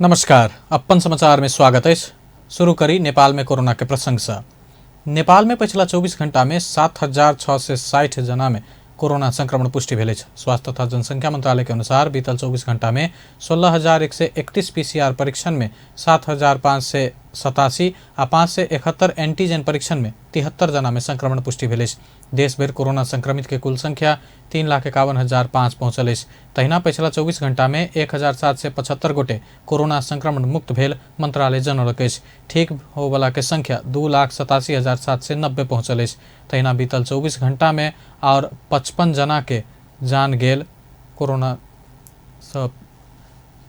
नमस्कार, अपन समाचार में स्वागत अछि। शुरू करी नेपाल में कोरोना के प्रसंग से। नेपाल में पछिला 24 घंटा में 7,660 जना में कोरोना संक्रमण पुष्टि भेल अछि। स्वास्थ्य तथा जनसंख्या मंत्रालय के अनुसार बीतल 24 घंटा में 16,131 पीसीआर परीक्षण में 7,587 आ 571 एंटीजन परीक्षण में 73 जना में संक्रमण पुष्टि भेल अछि। देशभरि कोरोना संक्रमित के कुल संख्या 3,51,005 पहुंचल अछि। तहिना पछिला 24 घंटा में 1,775 गोटे कोरोना संक्रमण मुक्त भेल मंत्रालय जनौलक अछि। ठीक होवला के संख्या 2,87,790 पहुंचल अछि। तहिना बीतल 24 घंटा में और 55 जना के जान गेल कोरोना सँ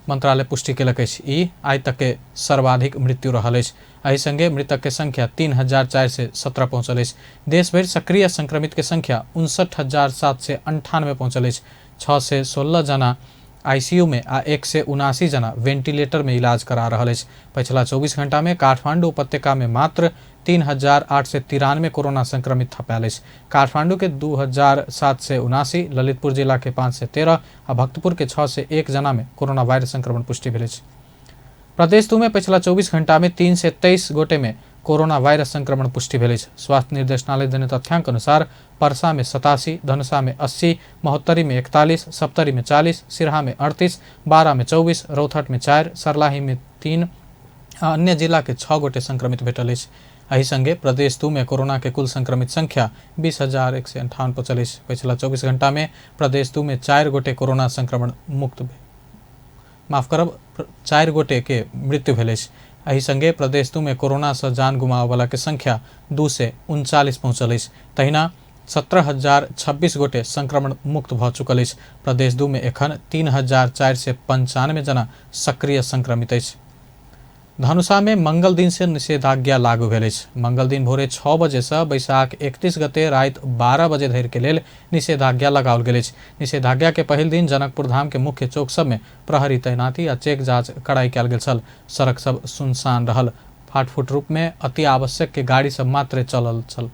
मंत्रालय पुष्टि केलक अछि। ई आइ तक के सर्वाधिक मृत्यु रहल अछि। एहि संगे मृतक के संख्या 3,417 पहुंचल अछि। देशभरि सक्रिय संक्रमित के संख्या 59,798 पहुंचल अछि। 616 जना आईसीयू में आ 179 जना वेंटिलेटर में इलाज करा रहल अछि। पछिला 24 घंटा में काठमांडू उपत्यका में मात्र 3,893 कोरोना संक्रमित थपायल अछि। काठमांडू के 2,779, ललितपुर जिला के 513 आ भक्तपुर के 601 जना में कोरोना वायरस संक्रमण पुष्टि भेल अछि। प्रदेश 2 में पछिला 24 घंटा में 323 गोटे में कोरोना वायरस संक्रमण पुष्टि भेल अछि। स्वास्थ्य निर्देशनालय देने तथ्यांक अनुसार परसा में 87, धनुषा में 80, महोत्तरी में 41, सप्तरी में 40, सिरहा में 38, बारा में 24, रौतहट में 4, सर्लाही में 3 आ अन्य जिला के 6 गोटे संक्रमित भेटल अछि। एहि संगे प्रदेश 2 में कोरोना के कुल संक्रमित संख्या 20,158 पहुंचल अछि। पछिला 24 घंटा में प्रदेश 2 में 4 गोटे कोरोना संक्रमण मुक्त माफ करब 4 गोटे के मृत्यु भेल अछि। एहि संगे प्रदेश 2 में कोरोना से जान गुमाबयवला के संख्या 239 पहुंचल अछि। तहिना 17,026 गोटे संक्रमण मुक्त भऽ चुकल अछि। प्रदेश 2 में एखन 3,495 जना सक्रिय संक्रमित अछि। धनुषा में मंगल दिन से निषेधाज्ञा लागू भेल अछि। मंगल दिन भोरे 6 बजे से बैसाख 31 गते राति 12 बजे धरि के लेल निषेधाज्ञा लगाओल गेल अछि। निषेधाज्ञा के पहिल दिन जनकपुर धाम के मुख्य चौक सब में प्रहरी तैनाती आ चेक जांच कड़ाई कयल गेल छल। सड़क सब सुनसान रहल। फाटफूट रूप में अति आवश्यक के गाड़ी सब मात्र चलल छल।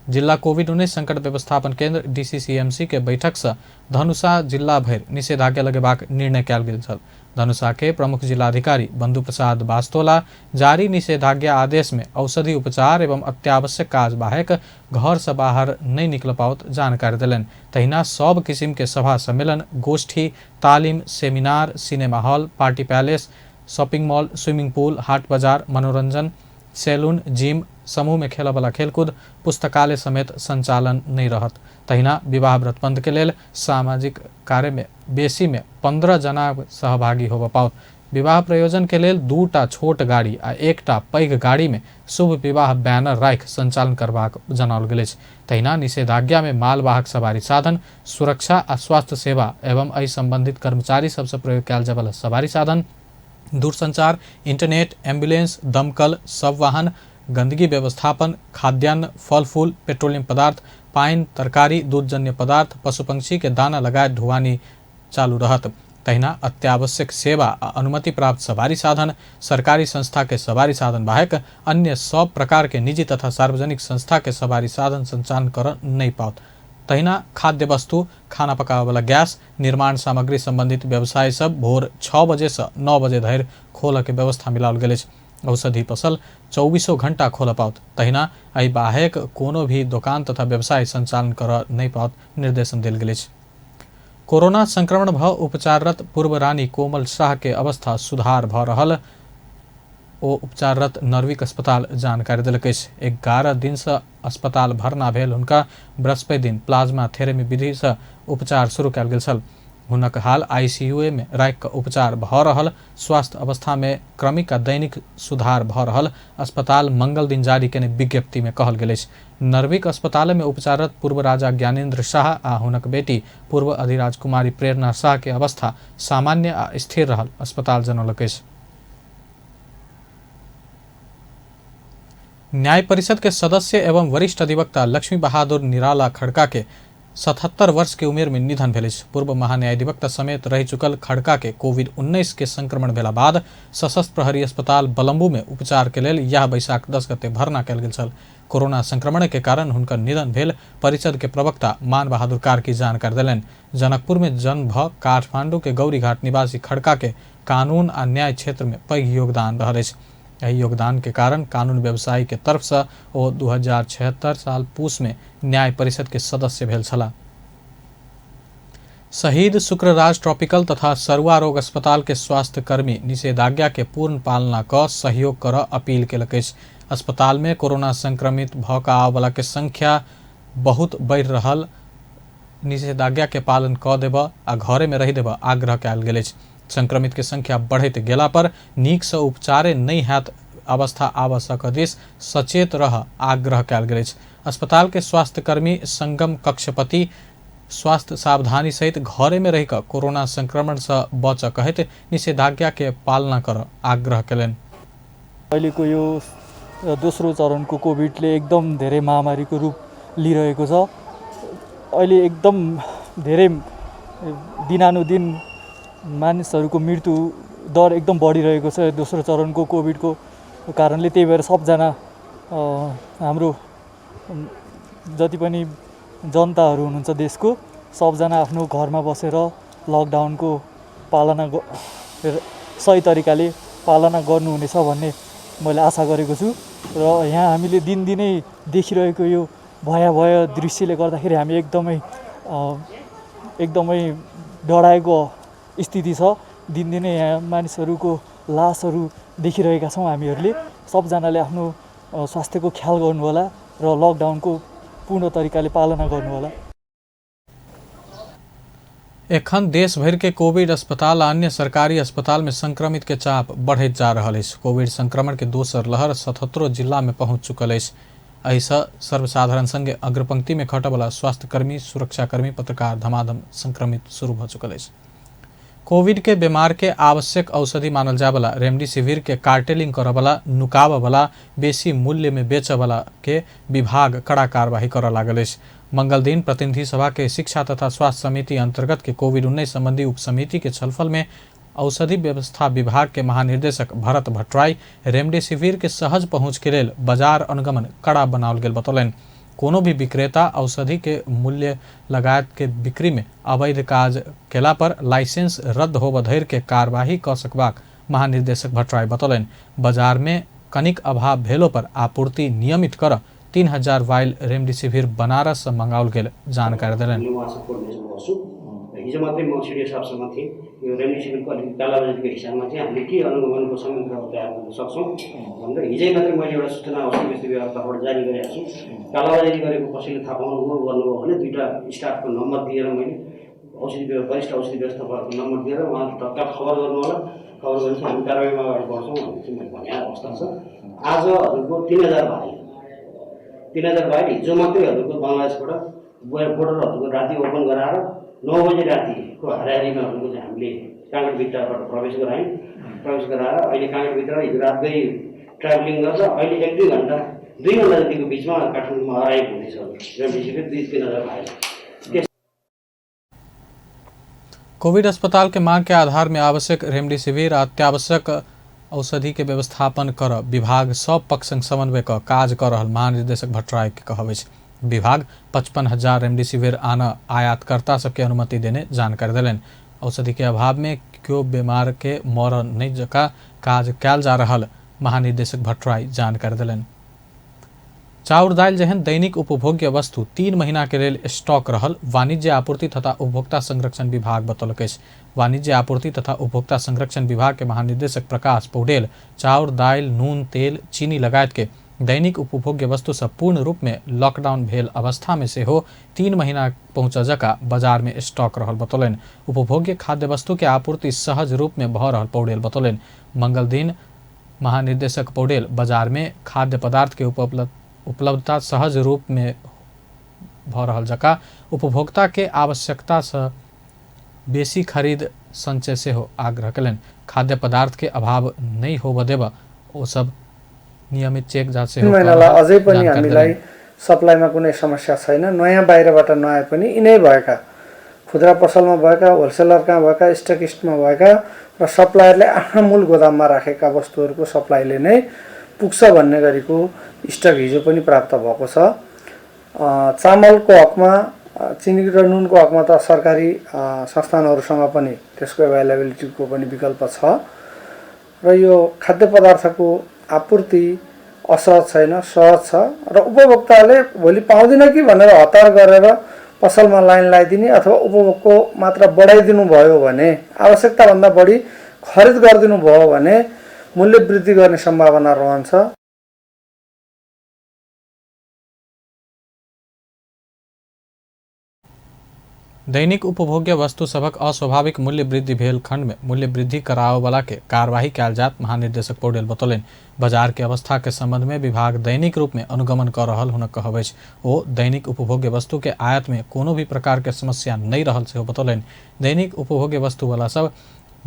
जिला कोविड-19 संकट व्यवस्थापन केंद्र डीसीसीएमसी के बैठक से धनुषा जिला भरि निषेधाज्ञा लगेबाक निर्णय कयल गेल छल। धनुषा के प्रमुख जिलाधिकारी बंधु प्रसाद बास्तोला जारी निषेधाज्ञा आदेश में औषधि उपचार एवं अत्यावश्यक काज बाहेक घर से बाहर नहीं निकल पाओत जानकारी देलनि। तहिना सब किसिम के सभा सम्मेलन, गोष्ठी, तालीम, seminar, cinema hall, party palace, shopping mall, swimming pool, हाट बाजार, मनोरंजन, सैलून, जिम, समूह में खेलऽवला खेलकूद, पुस्तकालय समेत संचालन नहीं रहत। तहिना विवाह व्रतबंध के लेल सामाजिक कार्य में बेसी में 15 जना सहभागी होबऽ पाओत। विवाह प्रयोजन के लेल 2टा छोट गाड़ी आ 1टा पैघ गाड़ी में शुभ विवाह बैनर राखि संचालन करबाक जनाओल गेल अछि। तहिना निषेधाज्ञा में मालवाहक सवारी साधन, सुरक्षा आ स्वास्थ्य सेवा एवं एहि संबंधित कर्मचारी सबसँ प्रयोग कयल जायवला सवारी साधन, दूरसंचार, इंटरनेट, एम्बुलेंस, दमकल, सब वाहन, गंदगी व्यवस्थापन, खाद्यान्न, फल फूल, पेट्रोलियम पदार्थ, पानि, तरकारी, दूधजन्य पदार्थ, पशु पंक्षी के दाना लगायत ढुवानी चालू रहत। तहिना अत्यावश्यक सेवा आ अनुमति प्राप्त सवारी साधन, सरकारी संस्था के सवारी साधन बाहेक अन्य सब प्रकार के निजी तथा सार्वजनिक संस्था के सवारी साधन संचालन कर नहीं पाओत। तहिना खाद्य वस्तु, खाना पकाबयवला गैस, निर्माण सामग्री संबंधित व्यवसाय सब भोर 6 बजे से 9 बजे धरि खोलऽ के व्यवस्था मिलाओल गेल अछि। औषधि पसल 24 घंटा खोलऽ पाओत। तहिना एहि बाहेक कोनो भी दोकान तथा व्यवसाय संचालन करऽ नहि पाओत निर्देशन देल गेल अछि। कोरोना संक्रमण भऽ उपचाररत पूर्व रानी कोमल शाह के अवस्था सुधार भऽ रहल ओ उपचाररत नर्विक अस्पताल जानकारी देलक अछि। 11 दिन से अस्पताल भर्ना भेल हुनका बृहस्पति दिन प्लाज्मा थेरेपी विधि से उपचार शुरू कयल गेल छल। हुनक हाल आईसीयू में राखि कऽ उपचार भऽ रहल स्वास्थ्य अवस्था में क्रमिक आ दैनिक सुधार भऽ रहल अस्पताल मंगल दिन जारी केने विज्ञप्ति में कहल गेल अछि। नर्विक अस्पताल में उपचाररत पूर्व राजा ज्ञानेन्द्र शाह आ हुनक बेटी पूर्व अधिराज कुमारी प्रेरणा शाह के अवस्था सामान्य आ स्थिर रहल अस्पताल जनौलक अछि। न्याय परिषद के सदस्य एवं वरिष्ठ अधिवक्ता लक्ष्मी बहादुर निराला खड़का के 77 वर्ष के उमेर में निधन भेल अछि। पूर्व महान्यायाधिवक्ता समेत रहि चुकल खड़का के कोविड-19 के संक्रमण भेला बाद सशस्त्र प्रहरी अस्पताल बलम्बू में उपचार के लेल यह बैसाख 10 गते भर्ना कयल गेल छल। कोरोना संक्रमण के कारण हुनकर निधन भेल परिषद के प्रवक्ता मान बहादुर कार्की जानकारी देलनि। जनकपुर में जन्म भ काठमांडू के गौरीघाट निवासी खड़का के कानून आ न्याय क्षेत्र में पैघ योगदान रहल अछि। एहि योगदान के कारण कानून व्यवसायी के तरफ से ओ 2076 साल पूस में न्याय परिषद के सदस्य भेल छलाह। शहीद शुक्रराज ट्रॉपिकल तथा सरुआ रोग अस्पताल के स्वास्थ्यकर्मी निषेधाज्ञा के पूर्ण पालना क सहयोग कर अपील केलक अछि। अस्पताल में कोरोना संक्रमित भ क आबयवला के संख्या बहुत बढ़ि रहल निषेधाज्ञा के पालन क देबऽ आ घरे में रहि देबऽ आग्रह कयल गेल अछि। संक्रमित के संख्या बढ़ैत गेला पर नीक से उपचारे नहि हैत अवस्था आबऽ सकऽ दिस सचेत रह आग्रह कयल गेल अछि। अस्पताल के स्वास्थ्यकर्मी संगम कक्षपति स्वास्थ्य सावधानी सहित घरे में रहि कऽ कोरोना संक्रमण से बचऽ कहैत निषेधाज्ञा के पालना करऽ आग्रह केलनि। अहिलेको यो दोस्रो चरणको कोभिडले एकदम धेरै महामारीको रूप लिइरहेको छ। अहिले एकदम धेरै दिनानुदिन मानिसहरूको मृत्यु दर एकदम बढिरहेको छ दोस्रो चरणको कोभिडको कारणले। त्यही भएर सबजना हाम्रो जति पनि जनताहरू हुनुहुन्छ देशको, सबजना आफ्नो घरमा बसेर लकडाउनको पालना सही तरिकाले पालना गर्नुहुनेछ भन्ने मैले आशा गरेको छु। र यहाँ हामीले दिनदिनै देखिरहेको यो भयावह दृश्यले गर्दाखेरि हामी एकदमै एकदमै डराएको स्थिति छ। दिनदिनै यहाँ मानिसहरूको लासहरू देखिरहेका छौँ हामीहरूले। सबजनाले आफ्नो स्वास्थ्यको ख्याल गर्नुहोला र लकडाउनको पूर्ण तरिकाले पालना गर्नुहोला। एखन देश भरि के कोविड अस्पताल आ अन्य सरकारी अस्पताल में संक्रमित के चाप बढ़ैत जा रहल अछि। कोविड संक्रमण के दोसर लहर 77 जिला में पहुंच चुकल अछि। एहिसँ सर्वसाधारण संगे अग्रपंक्ति में खटऽवला स्वास्थ्यकर्मी, सुरक्षाकर्मी, पत्रकार धमाधम संक्रमित शुरू भऽ चुकल अछि। कोविड के बीमार के आवश्यक औषधि मानल जायवला रेमडेसिविर के कार्टेलिंग करऽवला, नुकाबऽवला, बेसी मूल्य में बेचऽवला के विभाग कड़ा कार्यवाही करऽ लागल अछि। मंगल दिन प्रतिनिधि सभा के शिक्षा तथा स्वास्थ्य समिति अंतर्गत के कोविड-19 संबंधी उपसमिति के छलफल में औषधि व्यवस्था विभाग के महानिर्देशक भरत भट्टराई रेमडेसिविर के सहज पहुंच के लेल बाजार अनुगमन कड़ा बनाओल गेल बतौलनि। कोनो भी विक्रेता औषधि के मूल्य लगायत के बिक्री में अवैध काज केला पर लाइसेंस रद्द होबऽ धरि के कार्यवाही कऽ सकबाक महानिर्देशक भट्टराई बतौलनि। बाजार में कनिक अभाव भेलो पर आपूर्ति नियमित कर 3000 वाइल रेमडेसिविर बनारस से मंगाओल गेल जानकारी देलनि। हिजो मात्रै म सिडिओ साहबसँग थिएँ। यो रेमडेसिभिरको अलिकति कालाबजारीको हिसाबमा चाहिँ हामीले के अनुगमनको संयन्त्र तयार गर्न सक्छौँ भनेर हिजै मात्रै मैले एउटा सूचना औषधि व्यवस्था विभागको तर्फबाट जारी गरेको छु। कालाबजारी गरेको कसैले थाहा पाउनुभयो गर्नुभयो भने दुईवटा स्टाफको नम्बर दिएर मैले औषधि वरिष्ठ औषधि व्यवस्थापकको नम्बर दिएर उहाँले तत्काल खबर गर्नु होला। खबर गरेपछि हामी कारवाहीमा अगाडि बढ्छौँ भन्ने चाहिँ मैले भने अवस्था छ। आज हजुरको 3000 भाइल, 3000 भाइल हिजो मात्रै हजुरको बङ्गलादेशबाट बोर्डरहरूको राति ओपन गराएर 9 बजे रातिको हाराहारीमा हजुरको चाहिँ हामीले काँक्रेभित्रबाट प्रवेश गरायौँ। प्रवेश गराएर अहिले काँक्रेभित्र हिजो रातभरि ट्राभलिङ गर्छ। अहिले 1-2 घन्टा 2 घन्टा जतिको बिचमा काठमाडौँमा अराइभ हुनेछ रेमडेसिभिर 2-3 हजार भाइल। कोविड अस्पताल के मांग के आधार में आवश्यक रेमडेसिविर आ अत्यावश्यक औषधि के व्यवस्थापन कर विभाग सब पक्ष संग समन्वय क काज कर रहल महानिर्देशक भट्टराई के कहब अछि। विभाग 55,000 रेमडेसिविर आन आयातकर्ता सबके अनुमति देने जानकारी देलनि। औषधि के अभाव में केओ बीमार के मरऽ नहि जकाँ काज कयल जा रहल महानिर्देशक भट्टराई जानकारी देलनि। चाउर दालि जेहन दैनिक उपभोग्य वस्तु 3 महीना के लेल स्टॉक रहल वाणिज्य आपूर्ति तथा उपभोक्ता संरक्षण विभाग बतौलक अछि। वाणिज्य आपूर्ति तथा उपभोक्ता संरक्षण विभाग के महानिदेशक प्रकाश पौडेल चाउर, दालि, नून, तेल, चीनी लगायत के दैनिक उपभोग्य वस्तु सब पूर्ण रूप में लॉकडाउन भेल अवस्था में सेहो 3 महीना पहुँच जका बाजार में स्टॉक रहल बतौलनि। उपभोग्य खाद्य वस्तु के आपूर्ति सहज रूप में भऽ रहल पौडेल बतौलनि। मंगल दिन महानिदेशक पौडेल बाजार में खाद्य पदार्थ के उपलब्धता सहज रूप में भऽ रहल जका उपभोक्ता के आवश्यकता से बेसी खरीद संचय सेहो आग्रह केलनि। खाद्य पदार्थ के अभाव नहि होबऽ देबऽ ओ सब नियमित चेक जाँच सेहो महिनालाई अझै पनि हामीलाई सप्लाईमा कुनै समस्या छैन। नयाँ बाहिरबाट नआए पनि यिनै भएका खुद्रा पसलमा भएका, होलसेलर कहाँ भएका, स्टकिस्टमा भएका र सप्लायरले आफ्ना मूल गोदाममा राखेका वस्तुहरूको सप्लाईले नै पुग्छ भन्ने गरेको स्टक हिजो पनि प्राप्त भएको छ। चामलको हकमा चिनी र नुनको हकमा त सरकारी संस्थानहरूसँग पनि त्यसको एभाइलेबिलिटीको पनि विकल्प छ र यो खाद्य पदार्थको आपूर्ति असहज छैन, सहज छ र उपभोक्ताले भोलि पाउँदिन कि भनेर हतार गरेर पसलमा लाइन लगाइदिने अथवा उपभोगको मात्रा बढाइदिनु भयो भने, आवश्यकताभन्दा बढी खरिद गरिदिनु भयो भने मूल्य वृद्धि गर्ने सम्भावना रहन्छ। दैनिक उपभोग्य वस्तु सभक अस्वाभाविक मूल्य वृद्धि भेल खंड में मूल्य वृद्धि करावला के कार्यवाही कयल जात महानिर्देशक पौडेल बतौलनि। बाजार के अवस्था के संबंध में विभाग दैनिक रूप में अनुगमन कर रहल हुनक कहब अछि। ओ दैनिक उपभोग्य वस्तु के आयात में कोनो भी प्रकार के समस्या नहीं रहल सेहो बतौलनि। दैनिक उपभोग्य वस्तु वाला सब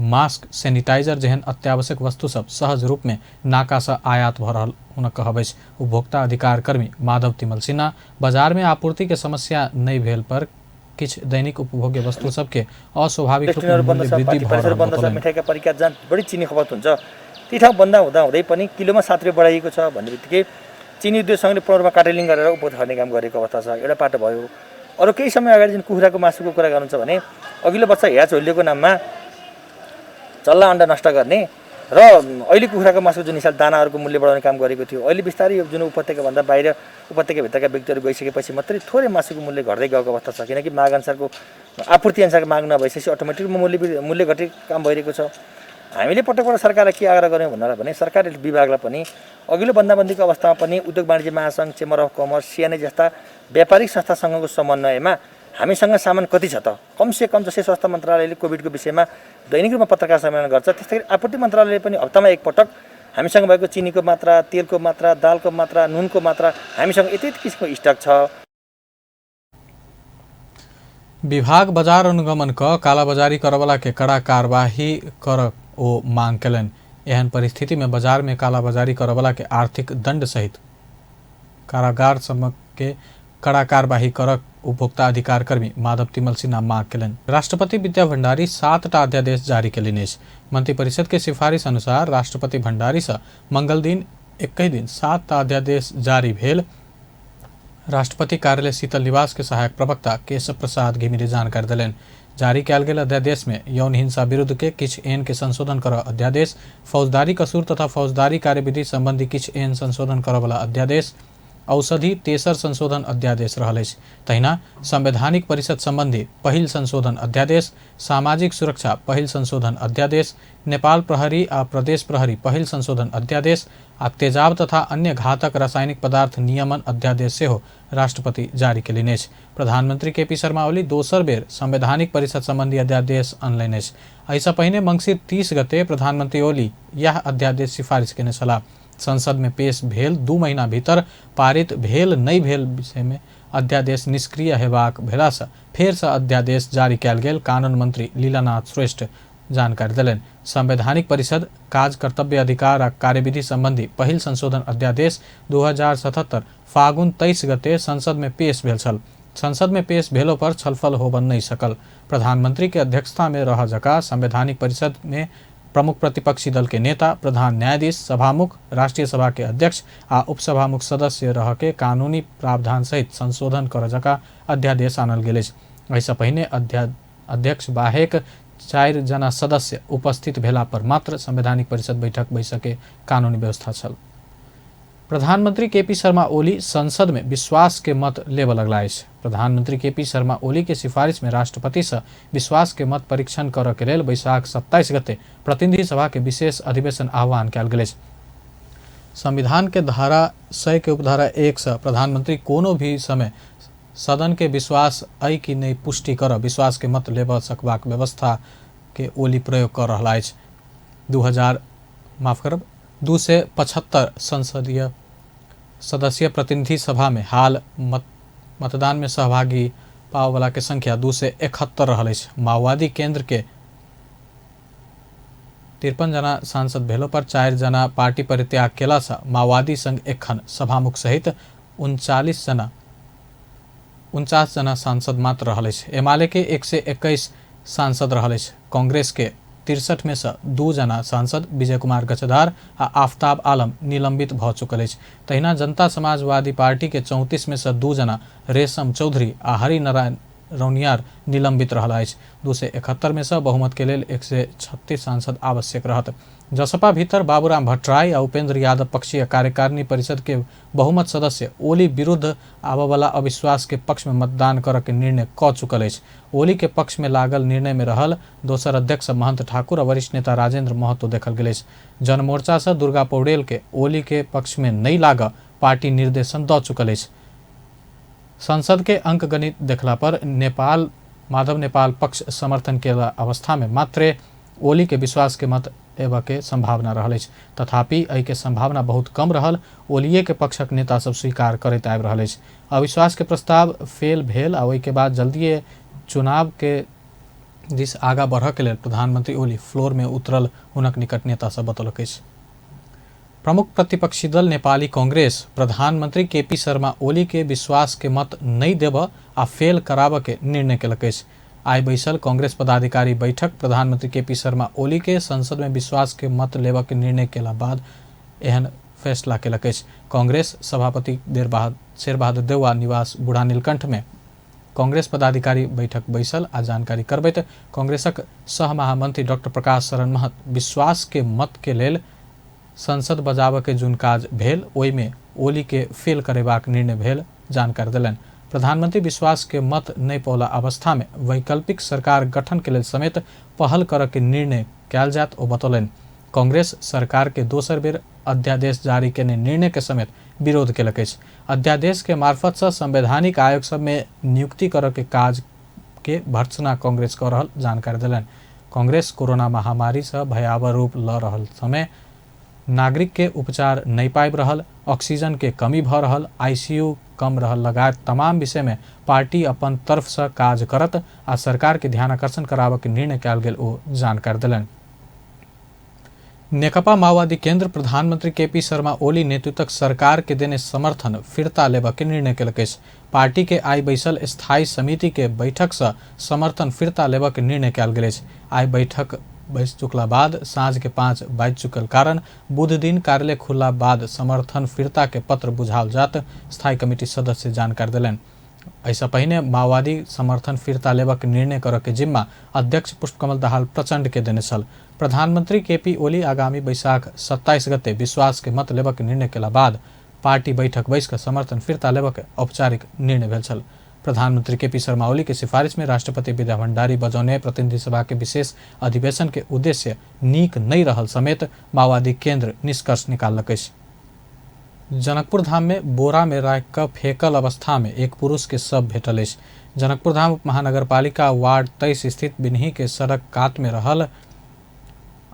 मास्क, सैनिटाइजर जेहन अत्यावश्यक वस्तु सब सहज रूप में नाका से आयात भ रहल हुनक कहब अछि। उपभोक्ता अधिकार कर्मी माधव तिमल सिन्हा बाजार में आपूर्ति के समस्या नहीं भेल पर किछु दैनिक उपभोग्य वस्तु सबके अस्वाभाविक रूप में मूल्य वृद्धि भ रहल बतौलनि। मिठाईका परिकार जहाँ बढी चिनी खपत हुन्छ ती ठाउँ बन्द हुँदा हुँदै पनि किलोमा 7 रुपियाँ बढाइएको छ भन्ने बित्तिकै चिनी उद्योग सङ्घले 15 रुपियाँ कार्टेलिङ गरेर उपभोक्ता खर्ने काम गरेको अवस्था छ। एउटा पाटो भयो। अरू केही समय अगाडि जुन कुखुराको मासुको कुरा गर्नुहुन्छ भने अघिल्लो वर्ष ह्याच होलिएको नाममा चल्ला अन्डा नष्ट गर्ने र अहिले कुखुराको मासुको जुन हिसाब दानाहरूको मूल्य बढाउने काम गरेको थियो, अहिले बिस्तारै यो जुन उपत्यकाभन्दा बाहिर उपत्यकाभित्रका व्यक्तिहरू गइसकेपछि मात्रै थोरै मासुको मूल्य घट्दै गएको अवस्था छ। किनकि माग अनुसारको आपूर्ति अनुसारको माग नभइसकेपछि अटोमेटिक मूल्य घट्ने काम भइरहेको छ। हामीले पटक पटक सरकारलाई के आग्रह गऱ्यौँ भन्नु भने सरकारी विभागलाई पनि अघिल्लो बन्दाबन्दीको अवस्थामा पनि उद्योग वाणिज्य महासङ्घ, चेम्बर अफ कमर्स, सिएनए जस्ता व्यापारिक संस्थासँगको समन्वयमा हामीसँग सामान कति छ त, कमसेकम जसै स्वास्थ्य मन्त्रालयले कोभिडको विषयमा दैनिक रूपमा पत्रकार सम्मेलन गर्छ, त्यस्तै गरी आपूर्ति मन्त्रालयले पनि हप्तामा एकपटक हामीसँग भएको चिनीको मात्रा, तेलको मात्रा, दालको मात्रा, नुनको मात्रा, हामीसँग यति यति किसिमको स्टक छ। विभाग बाजार अनुगमन क कालाबाजारी करवला के कड़ा कार्यवाही कर ओ मांग केलनि। एहन परिस्थिति में बाजार में कालाबाजारी करवला के आर्थिक दंड सहित कारागार सम के कड़ा कार्यवाही करक उपभोक्ता अधिकार कर्मी माधव तिमल सिन्हा मांग केलनि। राष्ट्रपति विद्या भंडारी 7टा अध्यादेश जारी केलनि अछि। मंत्रिपरिषद के सिफारिश अनुसार राष्ट्रपति भंडारी से मंगल दिन एकहि दिन 7टा अध्यादेश जारी भेल। राष्ट्रपति कार्यालय शीतल निवास के सहायक प्रवक्ता केशव प्रसाद घिमिरे जानकारी देलनि। जारी कयल गेल अध्यादेश में यौन हिंसा विरुद्ध के किछु एन के संशोधन कर अध्यादेश, फौजदारी कसूर तथा फौजदारी कार्यविधि संबंधी किछु एन संशोधन करवला अध्यादेश, औषधि तेसर संशोधन अध्यादेश रहल अछि। तहिना संवैधानिक परिषद संबंधी पहिल संशोधन अध्यादेश, सामाजिक सुरक्षा पहिल संशोधन अध्यादेश, नेपाल प्रहरी आ प्रदेश प्रहरी पहिल संशोधन अध्यादेश आ तेजाब तथा अन्य घातक रासायनिक पदार्थ नियमन अध्यादेश सेहो राष्ट्रपति जारी केलनि अछि। प्रधानमंत्री केपी शर्मा ओली दोसर बेर संवैधानिक परिषद संबंधी अध्यादेश अनलनि अछि। एहिसँ पहिने मंगसिर 30 गते प्रधानमंत्री ओली यह अध्यादेश सिफारिश केने छलाह। संसद में पेश भेल 2 महीना भीतर पारित भेल नहि भेल विषय में अध्यादेश निष्क्रिय हेबाक भेलासँ फेरसँ अध्यादेश जारी कयल गेल कानून मंत्री लीलानाथ श्रेष्ठ जानकारी देलनि। संवैधानिक परिषद काज कर्तव्य अधिकार आ कार्यविधि संबंधी पहिल संशोधन अध्यादेश 2077 फागुन 23 गते संसद में पेश भेल छल। संसद में पेश भेलो पर छलफल होबऽ नहि सकल। प्रधानमंत्री के अध्यक्षता में रह जका संवैधानिक परिषद में प्रमुख प्रतिपक्षी दल के नेता, प्रधान न्यायाधीश, सभामुख, राष्ट्रीय सभा के अध्यक्ष आ उपसभामुख सदस्य रह के कानूनी प्रावधान सहित संशोधन कर जका अध्यादेश आनल गेल अछि। एहिसँ पहिने अध्यक्ष बाहेक 4 जना सदस्य उपस्थित भेला पर मात्र संवैधानिक परिषद बैठक बैसके कानूनी व्यवस्था छल। प्रधानमंत्री केपी शर्मा ओली संसद में विश्वास के मत लेबऽ लगला अछि। प्रधानमंत्री केपी शर्मा ओली के सिफारिश में राष्ट्रपति से विश्वास के मत परीक्षण करऽ के लेल बैसाख 27 गते प्रतिनिधि सभा के विशेष अधिवेशन आह्वान कयल गेल अछि। संविधान के धारा 100 के उपधारा 1 से प्रधानमंत्री कोनो भी समय सदन के विश्वास अइ कि नहि पुष्टि कर विश्वास के मत लेबऽ सकबाक व्यवस्था के ओली प्रयोग कर रहला अछि। 275 संसदीय सदस्य प्रतिनिधि सभा में हाल मतदान में सहभागी पावला के संख्या 271 रहल अछि। माओवादी केंद्र के 53 जना सांसद भेलो पर 4 जना पार्टी परित्याग केला से माओवादी संघ एखन सभामुख सहित 39 जना सांसद मात्र रहल अछि। एमाले के 121 सांसद रहल अछि। कांग्रेस के 63 में से 2 जना सांसद विजय कुमार गच्छदार आ आफ्ताब आलम निलंबित भऽ चुकल अछि। तहिना जनता समाजवादी पार्टी के 34 में से 2 जना रेशम चौधरी आ हरिनारायण रौनियार निलंबित रहल अछि। 271 में से बहुमत के लेल 136 सांसद आवश्यक रहत। जसपा भीतर बाबूराम भट्टराई आ उपेंद्र यादव पक्षीय कार्यकारिणी परिषद के बहुमत सदस्य ओली विरुद्ध आबयवला अविश्वास के पक्ष में मतदान करऽ के निर्णय कऽ चुकल अछि। ओली के पक्ष में लागल निर्णय में रहल दोसर अध्यक्ष महंत ठाकुर आ वरिष्ठ नेता राजेंद्र महतो देखल गेल अछि। जनमोर्चा से दुर्गा पौडेल के ओली के पक्ष में नहि लागऽ पार्टी निर्देशन दऽ चुकल अछि। संसद के अंकगणित देखला पर नेपाल माधव नेपाल पक्ष समर्थन के अवस्था में मात्रे ओली के विश्वास के मत एबऽ के संभावना रहल अछि। तथापि एहि के संभावना बहुत कम रहल ओलिए के पक्षक नेता सब स्वीकार करैत आबि रहल अछि। अविश्वास के प्रस्ताव फेल भेल आ ओहि के बाद जल्दिए चुनाव के दिस आगा बढ़ऽ के लेल प्रधानमंत्री ओली फ्लोर में उतरल हुनक निकट नेता सब बतौलक अछि। प्रमुख प्रतिपक्षी दल नेपाली कांग्रेस प्रधानमंत्री केपी शर्मा ओली के विश्वास के मत नहि देबऽ आ फेल कराबऽ के निर्णय केलक अछि। आइ बैसल कांग्रेस पदाधिकारी बैठक प्रधानमंत्री केपी शर्मा ओली के संसद में विश्वास के मत लेबऽ के निर्णय केला बाद एहन फैसला केलक अछि। कांग्रेस सभापति शेरबहादुर देउवा निवास बूढ़ा नीलकंठ में कांग्रेस पदाधिकारी बैठक बैसल आ जानकारी करबैत कांग्रेसक सह महामंत्री डॉक्टर प्रकाश शरण महत विश्वास के मत के लेल संसद बजाबऽ के जुन काज भेल ओहिमे ओली के फेल करेबाक निर्णय भेल जानकारी देलनि। प्रधानमंत्री विश्वास के मत नहि पौला अवस्था में वैकल्पिक सरकार गठन के लेल समेत पहल करऽ के निर्णय कयल जायत ओ बतौलनि। कांग्रेस सरकार के दोसर बेर अध्यादेश जारी केने निर्णय के समेत विरोध केलक अछि। अध्यादेश के मार्फत से संवैधानिक आयोग सब में नियुक्ति करऽ के काज के भर्त्सना कांग्रेस कऽ रहल जानकारी देलनि। कांग्रेस कोरोना महामारी से भयावह रूप लऽ रहल समय नागरिक के उपचार नहि पाबि रहल, ऑक्सीजन के कमी भऽ रहल, आईसीयू कम रहल लगायत तमाम विषय में पार्टी अपन तरफ से काज करत आ सरकार के ध्यानाकर्षण कराबऽ के निर्णय कयल गेल ओ जानकारी देलनि। नेकपा माओवादी केंद्र प्रधानमंत्री केपी शर्मा ओली नेतृत्वक सरकार के देने समर्थन फिर्ता लेबऽ के निर्णय केलक अछि। पार्टी के आइ बैसल स्थायी समिति के बैठक से समर्थन फिर्ता लेबऽ के निर्णय कयल गेल अछि। आइ बैठक बैस चुकला बाद साँझ के 5 बाजि चुकल कारण बुध दिन कार्यालय खुलला बाद समर्थन फिर्ता के पत्र बुझाओल जात स्थायी कमिटी सदस्य जानकारी देलनि। एहिसँ पहिने माओवादी समर्थन फिर्ता लेबक निर्णय करऽ के जिम्मा अध्यक्ष पुष्पकमल दाहाल प्रचंड के देने छल। प्रधानमंत्री केपी ओली आगामी बैसाख 27 गते विश्वास के मत लेबक निर्णय केला बाद पार्टी बैठक बैस कऽ समर्थन फिर्ता लेबक औपचारिक निर्णय भेल छल। प्रधानमंत्री केपी शर्मा ओली के सिफारिश में राष्ट्रपति विद्या भंडारी बजौने प्रतिनिधि सभा के विशेष अधिवेशन के उद्देश्य नीक नहि रहल समेत माओवादी केंद्र निष्कर्ष निकाललक अछि। जनकपुर धाम में बोरा में राखि कऽ फेकल अवस्था में एक पुरुष के शव भेटल अछि। जनकपुर धाम उप महानगरपालिका वार्ड 23 स्थित बिनही के सड़क कात में रहल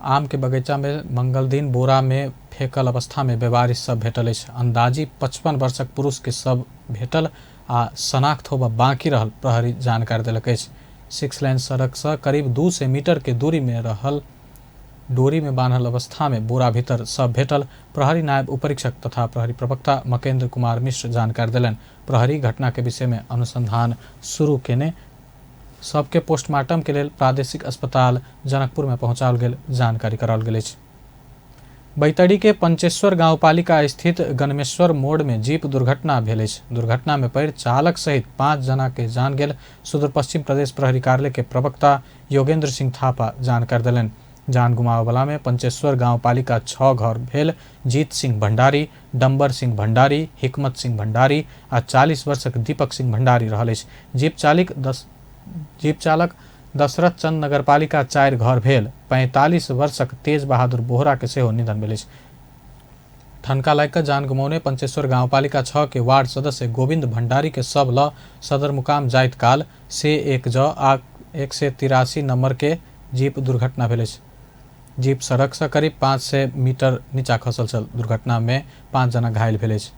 आम के बगीचा में मंगल दिन बोरा में फेकल अवस्था में बेवारिस शव भेटल अछि। अंदाजी 55 वर्षक पुरुष के शव भेटल आ शनाख्त होबऽ बाँकी रहल प्रहरी जानकारी देलक अछि। 6 लेन सड़क से करीब 200 मीटर के दूरी में रहल डोरी में बान्हल अवस्था में बोरा भीतर शव भेटल प्रहरी नायब उपरीक्षक तथा प्रहरी प्रवक्ता मकेंद्र कुमार मिश्र जानकारी देलनि। प्रहरी घटना के विषय में अनुसंधान शुरू केने सबके पोस्टमार्टम के लेल प्रादेशिक अस्पताल जनकपुर में पहुंचाओल गेल जानकारी कराओल गेल अछि। बैतडी के पंचेश्वर गांवपालिका स्थित गणमेश्वर मोड़ में जीप दुर्घटना भेल अछि। दुर्घटना में पड़ि चालक सहित 5 जना के जान गेल सुदूर पश्चिम प्रदेश प्रहरी कार्यालय के प्रवक्ता योगेंद्र सिंह थापा जानकारी देलनि। जान गुमाबला में पंचेश्वर गांवपालिका 6 घर भेल जीत सिंह भंडारी, डम्बर सिंह भंडारी, हिकमत सिंह भंडारी आ 40 वर्षक दीपक सिंह भंडारी रहल अछि। जीप चालक दशरथ चंद नगरपालिका 4 घर भेल 45 वर्षक तेज बहादुर बोहरा के सेहो निधन भेल अछि। ठनका लागि कऽ जान गुमौने पंचेश्वर गांवपालिका 6 के वार्ड सदस्य गोविंद भंडारी के शव ल सदरमुकाम जाइत काल से 1 ज आ 183 नंबर के जीप दुर्घटना भेल अछि। जीप सड़क से करीब 500 मीटर नीचा खसल छल। दुर्घटना में 5 जना घायल भेल अछि।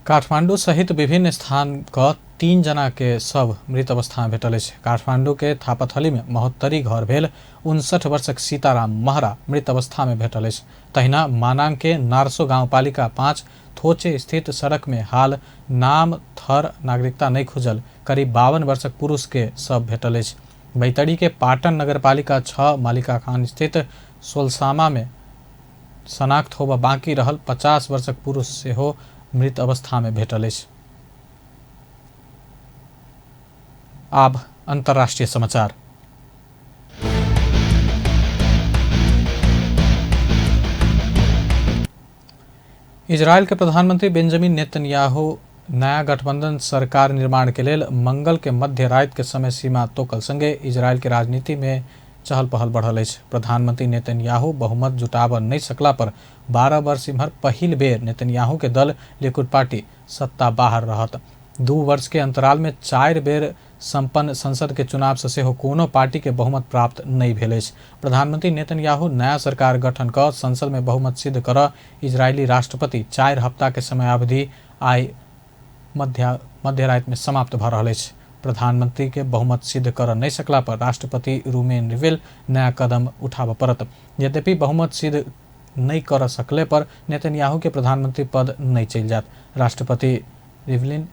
काठमांडू सहित विभिन्न स्थान क 3 जना के शव मृत अवस्था में भेटल अछि। काठमांडू के थापाथली में महोत्तरी घर भेल 59 वर्षक सीताराम महरा मृत अवस्था में भेटल अछि। तहिना मानांग के नारसो गांवपालिका 5 थोचे स्थित सड़क में हाल नाम थर नागरिकता नहीं खुजल करीब 52 वर्षक पुरुष के शव भेटल अछि। बैतडी के पाटन नगरपालिका 6 मालिका खान स्थित सोलसामा में शनाख्त होबऽ बाँकी रहल 50 वर्षक पुरुष सेहो मृत अवस्था में भेटल अछि। आब अंतर्राष्ट्रीय समाचार। इजरायल के प्रधानमंत्री बेंजामिन नेतन्याहू नया गठबंधन सरकार निर्माण के लेल मंगल के मध्य राति के समय सीमा तोकल संगे इजरायल के राजनीति में चहल पहल बढ़ल अछि। प्रधानमंत्री नेतन्याहू बहुमत जुटाबऽ नहि सकला पर 12 वर्ष इम्हर पहिल बेर नेतन्याहू के दल लिकुड पार्टी सत्ता बाहर रहत। 2 वर्ष के अंतराल में 4 बेर संपन्न संसद के चुनाव से सेहो कोनो पार्टी के बहुमत प्राप्त नहि भेल अछि। प्रधानमंत्री नेतन्याहू नया सरकार गठन कऽ संसद में बहुमत सिद्ध करऽ इजरायली राष्ट्रपति 4 हफ्ता के समयावधि आइ मध्य राति में समाप्त भऽ रहल अछि। प्रधानमंत्री के बहुमत सिद्ध कर नहि सकला पर राष्ट्रपति रूमेन रिविल नया कदम उठाबऽ पड़त। यद्यपि बहुमत सिद्ध नहि कर सकले पर नेतन्याहू के प्रधानमंत्री पद नहि चलि जायत। राष्ट्रपति रिवलिन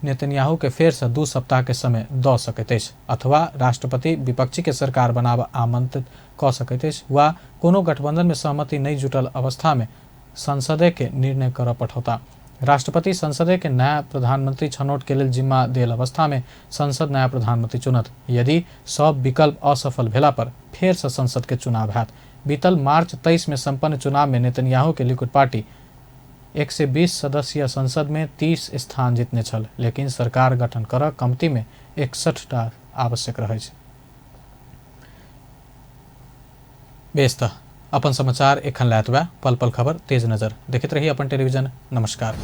नेतन्याहू के फेर से 2 सप्ताह के समय दऽ सकैत अछि अथवा राष्ट्रपति विपक्षी के सरकार बनाबऽ आमंत्रित कऽ सकैत अछि वा कोनो गठबंधन में सहमति नहि जुटल अवस्था में संसदे के निर्णय करऽ पठौता। राष्ट्रपति संसदे के नया प्रधानमंत्री छनौट के लेल जिम्मा देल अवस्था में संसद नया प्रधानमंत्री चुनत। यदि सब विकल्प असफल भेला पर फेर से संसद के चुनाव हैत। बीतल मार्च 23 में संपन्न चुनाव में नेतन्याहू के लिकुड पार्टी 120 सदस्यीय संसद में 30 स्थान जीतने छल, लेकिन सरकार गठन करऽ कमती में 61 टा आवश्यक रहै छै। बेस तऽ अपन समाचार एखन लए एतबे। पल पल खबर तेज नजर देखैत रही अपन टेलीविजन। नमस्कार।